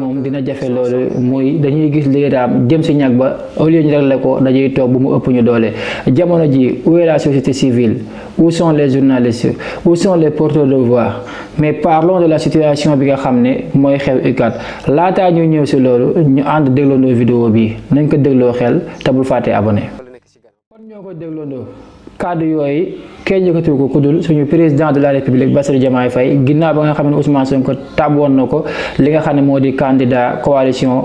moom dina jafe loolu muy dañuy gis léeraam jëm si ñag ba au lieu ñu réglé ko dañuy toog bu mu ëpp ñu doole jamono ji où est la société civile, où sont les journalistes, où sont les porteurs de voix? Mais parlons de la situation bi nga xam ne mooy xew UCAD laataa ñu ñëw si loolu ñu ànd dégloondoo vidéo bi nañ ko dégloo xel te bul fàtte abonné. kon ñoo ko dégloondoo kàddu yooyu kenn yëkkatiwu ko ku dul suñu président de la république Bassirou Diomaye Faye ginnaaw ba nga xam ne Ousmane Sonko tàbboon na ko li nga xam ne moo di candidat coalition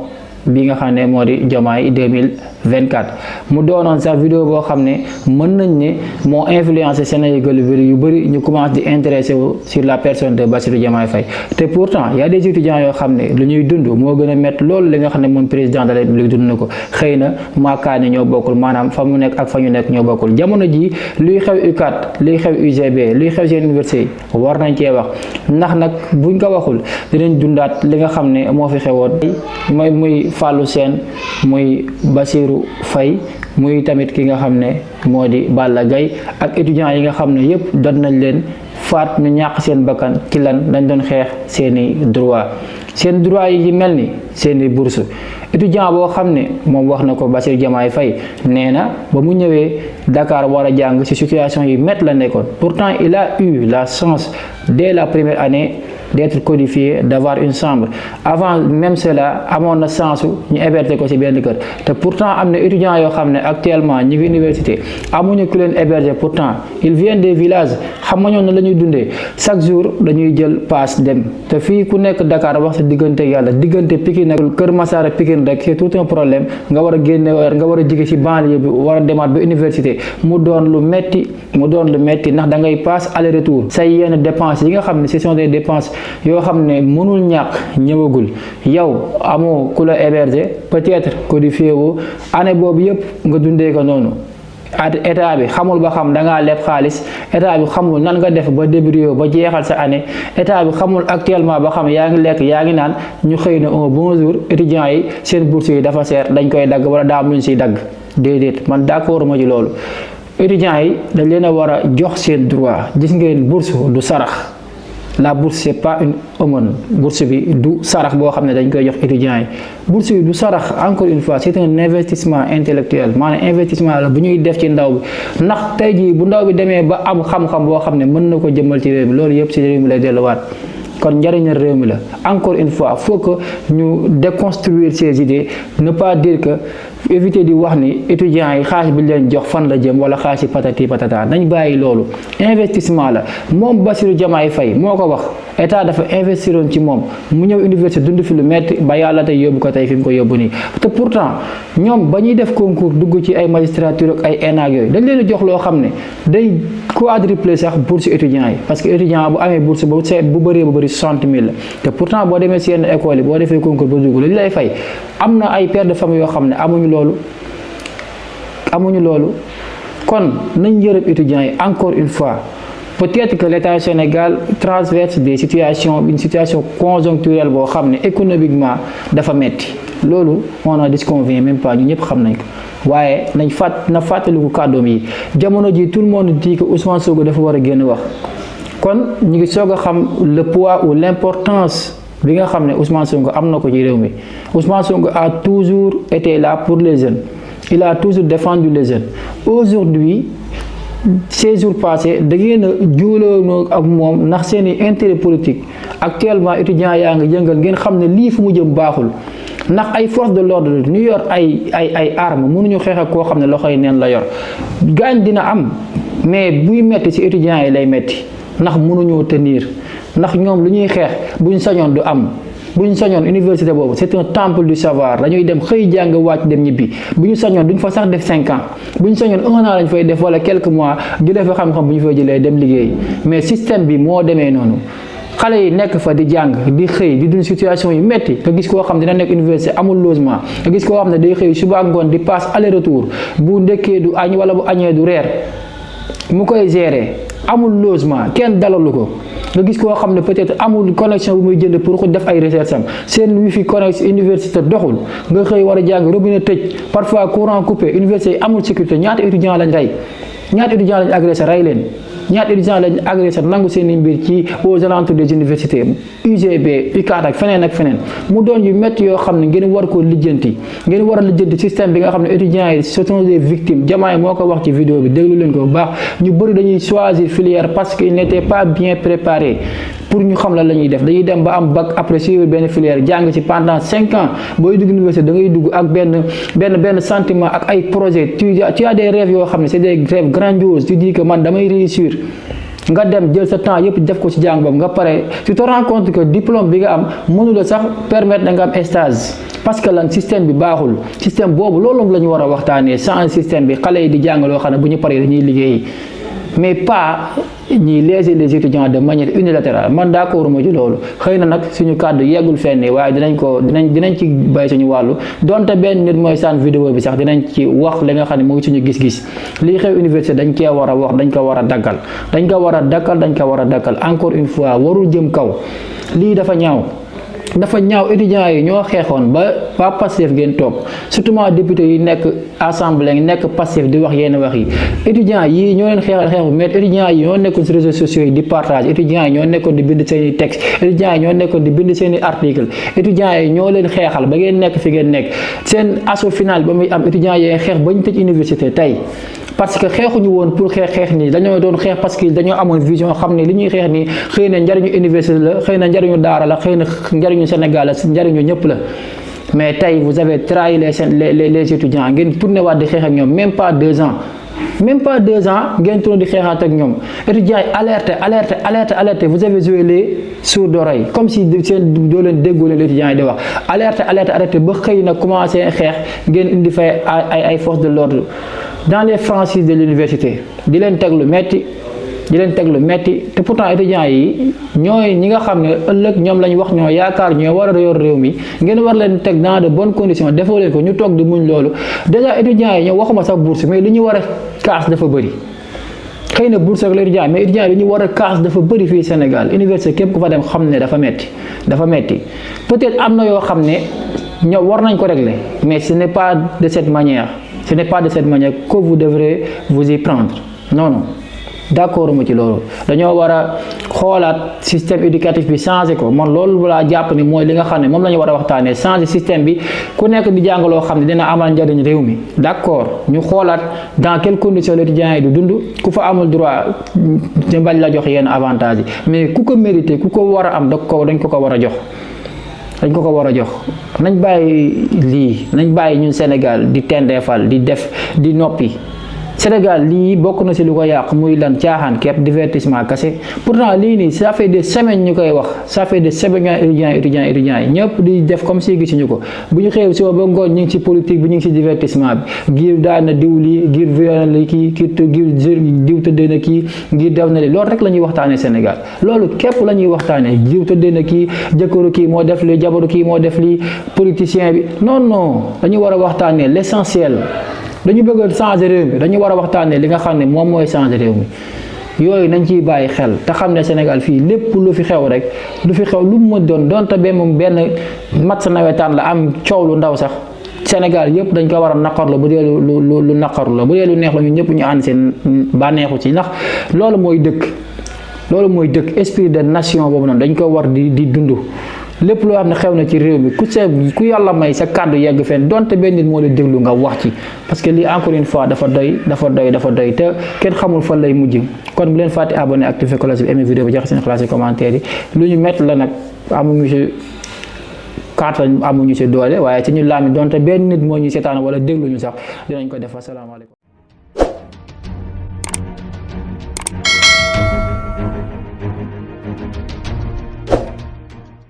bi nga xam ne moo di Diomaye 2024 mu doonoon sax vidéo boo xam ne mën nañ ne moo influencé Sénégal yu bëri ñu commencé di intéressé wu sur la personne de Bassirou Diomaye Faye te pourtant y a des étudiants yoo xam ne lu ñuy dund moo gën a métti loolu li nga xam ne moom président de la république dund na ko xëy na maakaani ñoo bokkul maanaam fa mu nekk ak fa ñu nekk ñoo bokkul jamono ji luy xew UCAD luy xew UGB luy xew seen université war nañ cee wax ndax nag buñ ko waxul dinañ dundaat li nga xam ne moo fi xewoon muy Fallou Sène muy Bassirou Faye muy tamit ki nga xam ne moo di Balla Gaye ak étudiants yi nga xam ne yépp doon nañ leen faat ñu ñàkk seen bakkan ci lan dañ doon xeex seeni droit yi mel ni seeni bourse étudiant boo xam ne moom wax na ko Bassirou Diomaye Faye nee na ba mu ñëwee Dakar war a jàng ci situation yi métti la nekkoon pourtant il a eu la chance dès la première année d'être codifié, d'avoir une chambre. Avant même cela, amoon na chance ñu héberger ko ci benn kër te pourtant am na étudiants yoo xam ne actuellement ñi ngi université amuñu ku leen héberger pourtant ils viennent des villages xam nga ñoom la ñuy dundee chaque jour dañuy jël paas dem te fii ku nekk Dakar wax sa diggante yàlla diggante Pikine ak Kër Massar ak Pikine rek c'est tout un problème nga war a génne nga war a jige ci banlieue bi war a demaat ba université mu doon lu metti ndax da ngay paas aller retour say yenn dépenses yi nga xam ne ce sont des dépenses yoo xam ne mënul ñàkk ñëwagul yow amoo ku la héberger peut-être codifié wu année boobu yëpp nga dundee ko noonu état bi xamul ba xam da ngaa leb xaalis état bi xamul nan nga def ba débrouiller ba jeexal sa année état bi xamul actuellement ba xam yaa ngi lekk yaa ngi naan ñu xëy na un bon jour étudiants yi seen bourse yi dafa seer dañ koy dagg wala daa am lu ñu siy dagg déedéet man d'accord ma ci loolu étudiants yi dañ leen a war a jox seen droit gis ngeen bourse du sarax. La bourse c'est pas une aumône bourse bi du sarax boo xam ne dañ koy jox étudiants yi bourse bi du sarax encore une fois c'est un investissement intellectuel maanaam investissement la bu ñuy def ci ndaw bi ndax tey jii bu ndaw bi demee ba am xam-xam boo xam ne mën na ko jëmmal ci réew mi loolu yëpp ci réew mi lay delluwaat kon njëriñal réew mi la encore une fois faut que ñu déconstruire ces idées ne pas dire que éviter di wax ni étudiants yi xaalis bi leen jox fan la jëm wala xaalis yi patati patata nañ bàyyi loolu investissement la moom Bassirou Diomaye Faye moo ko wax état dafa investiroon ci moom mu ñëw université dund fi lu metti ba yàlla tey yóbbu ko tey fi mu ko yóbbu nii te pourtant ñoom ba ñuy def concours dugg ci ay magistrature ak ay ENA yooyu dañ leen a jox loo xam ne day quadrupler sax bourse étudiants yi parce que étudiant bu amee bourse bu bëree 60 000 la te pourtant boo demee si yenn école yi boo defee concours ba dugg li lay fay am na ay pères de famille yoo xam ne amuñu loolu kon nañ yërëm étudiants yi encore une fois peut-être que l'État du Sénégal traverse une situation conjoncturelle boo xam ne économiquement dafa metti loolu on n'en disconvient même pas ñu ñëpp xam nañ ko waaye na fàttaliku kàddoom yi jamono ji tout le monde dit que Ousmane Sonko dafa war a génn wax kon ñu ngi soog a xam le poids ou l'importance bi nga xam ne Ousmane Sonko am na ko ci réew mi Ousmane Sonko a toujours été là pour les jeunes il a toujours défendu les jeunes aujourd'hui ces jours passés da ngeen a juuloo ak moom ndax seeni intérêt politique actuellement étudiants yaa ngi yëngal ngeen xam ne lii fu mu jëm baaxul ndax ay force de l'ordre ñu yor ay armes mënuñu xeex ak koo xam ne loxoy neen la yor gaañ dina am mais buy metti ci étudiants yi lay metti ndax mënuñoo tenir ndax ñoom lu ñuy xeex buñ sañoon du am buñ sañoon université boobu c'est un temple du savoir dañuy dem xëy jàng wàcc dem ñibbi bu ñu sañoon duñ fa sax def 5 ans buñ sañoon 1 an lañ fay def wala quelques mois jëlee fa xam-xam bu ñu fay jëlee dem liggéey mais système bi moo demee noonu xale yi nekk fa di jàng di xëy di dund situation yu metti nga gis koo xam dina nekk université amul logement nga gis koo xam ne day xëy suba ak ngoon di passe aller retour bu ndekkee du añ wala bu añee du reer mu koy gérer amul logement kenn dalalu ko nga gis koo xam ne peut-être amul connexion bu muy jënd pour ko def ay recherche am seen wifi connexion université doxul nga xëy war a jàng robinet tëj parfois courant coupé université yi amul sécurité ñaata étudiant lañ agressé rey leen ñaata étudiants lañ agressé nangu seen i mbir ci aux alentours des universités UGB UCAD ak feneen mu doon yu métti yoo xam ne ngeen war koo lijjanti ngeen war a lijjanti système bi nga xam ne étudiants yi ce sont des victimes Diomaye moo ko wax ci vidéo bi déglu leen ko bu baax ñu bëri dañuy choisir filière parce qu'ils n'étaient pas bien préparés pour ñu xam la ñuy def dañuy dem ba am bac après suivre benn filière jàng ci pendant 5 ans booy dugg université da ngay dugg ak benn sentiment ak ay projet tu as des rêves yoo xam ne c'est des rêves grandioses tu dis que man damay réussir nga dem jël sa temps yëpp def ko ci jàng boobu nga pare tu te rends compte que diplôme bi nga am mënula sax permettre na nga am stage parce que lan système bi baaxul système boobu loolu la ñu war a waxtaanee sans système bi xale yi di jàng loo xam ne bu ñu paree dañuy liggéey mais pas ñiy léser les étudiants de manière unilatérale man d'accord ma ci loolu xëy na nag suñu kàddu yeggul fenn waaye dinañ ci bay suñu wàllu donte benn nit mooy saan vidéo bi sax dinañ ci wax li nga xam ne mooy suñu gis-gis lii xew université dañ cee war a wax dañ ko war a dakkal dañ ko war a dakkal encore une fois warul jëm kaw lii dafa ñaaw étudiants yi ñoo xeexoon ba waa Pastef ngeen toog surtout député yi nekk assemblée nekk Pastef di wax yenn wax yi étudiants yi ñoo leen xeexu mais étudiants yi ñoo nekkoon ci réseaux sociaux yi di partage étudiants yi ñoo nekkoon di bind seen i texte étudiants yi ñoo nekkoon di bind seen i article étudiants yi ñoo leen xeexal ba ngeen nekk fi ngeen nekk seen assaut final ba muy am étudiants yi xeex ba ñu tëj université tey parce que xeexuñu woon pour xeex nii dañoo doon xeex parce que dañoo amoon vision xam ne li ñuy xeex nii xëy na njariñu université la xëy na njariñu daara la xëy na njariñu Sénégal la njariñu ñëpp la mais tey vous avez trahi les étudiants ngeen tourné waat di xeex ak ñoom même pas 2 ans ngeen tourné di xeexaat ak ñoom étudiants yi alerté vous avez joué les sourds d'oreille comme si seen doo leen déggoo leen étudiants yi di wax alerté ba xëy na commencé xeex ngeen indi fay ay forces de l'ordre dans les franchises de l'université di leen teg lu metti te pourtant étudiants yi ñooy ñi nga xam ne ëllëg ñoom lañ wax ñoo yaakaar ñoo war a yor réew mi ngeen war leen teg dans de bonnes conditions defoo leen ko ñu toog di muñ loolu déjà étudiants yi ñoo waxuma sax bourse mais li ñu war a kaas dafa bëri xëy na bourse ak l'étudiant mais étudiants yi li ñu war a kaas dafa bëri fii Sénégal université képp ku fa dem xam ne dafa metti peut-être am na yoo xam ne ñoo war nañ ko régler mais ce n'est pas de cette manière que vous devrez vous y prendre non d'accord ma ci loolu dañoo war a xoolaat système éducatif bi changer ko man loolu laa jàpp ni mooy li nga xam ne moom la ñu war a waxtaanee changer système bi ku nekk di jàng loo xam ne dina amal njariñ réew mi d'accord ñu xoolaat dans quelles conditions l'étudiant yi du dund ku fa amul droit ñu bañ la jox yenn avantages yi mais ku ko mérité ku ko war a am dañ ko ko war a jox nañ bàyyi ñun Sénégal di tendeefal di def di noppi Sénégal lii bokk na ci lu ko yàq muy lan caaxaan képp divertissement kese pourtant lii nii ça fait des semaines ñu koy wax ça fait des semaines étudiants yi ñëpp di def comme si gisuñu ko bu ñu xëyee suba ba ngoon ñu ngi ci politique bi ñu ngi ci divertissement bi ngir daan na diw lii ngir violé kii diw tëddee na kii ngir def na li loolu rek la ñuy waxtaanee Sénégal loolu képp la ñuy waxtaanee diw tëddee na kii jëkkëru kii moo def lii jabaru kii moo def lii politicien bi non dañu war a waxtaanee l'essentiel dañu bëgg changer réew mi dañu war a waxtaanee li nga xam ne moom mooy changer réew mi yooyu nañ ciy bàyyi xel te xam ne Sénégal fii lépp lu fi xew rek lu mu mën donte benn match nawetaan la am coow lu ndaw sax Sénégal yëpp dañ ko war a naqarlu bu dee lu naqarlu la bu dee lu neex la ñun ñëpp ñu ànd seen bànneexu ci ndax loolu mooy dëkk esprit de nation boobu noonu dañ ko war di dund lépp loo xam ne xew na ci réew mi ku yàlla may sa kàddu yegg fenn donte benn nit moo la déglu nga wax ci parce que lii encore une fois dafa doy te kenn xamul fan lay mujj kon bu leen fàtte abonné activer cloche bi aimé vidéo bi joxe seen xalaat ci commentaire yi lu ñu métti la nag amuñu ci kàttan amuñu ci doole waaye ci ñu laami donte benn nit moo ñu seetaan wala déglu ñu sax dinañ ko def asalaamaaleykum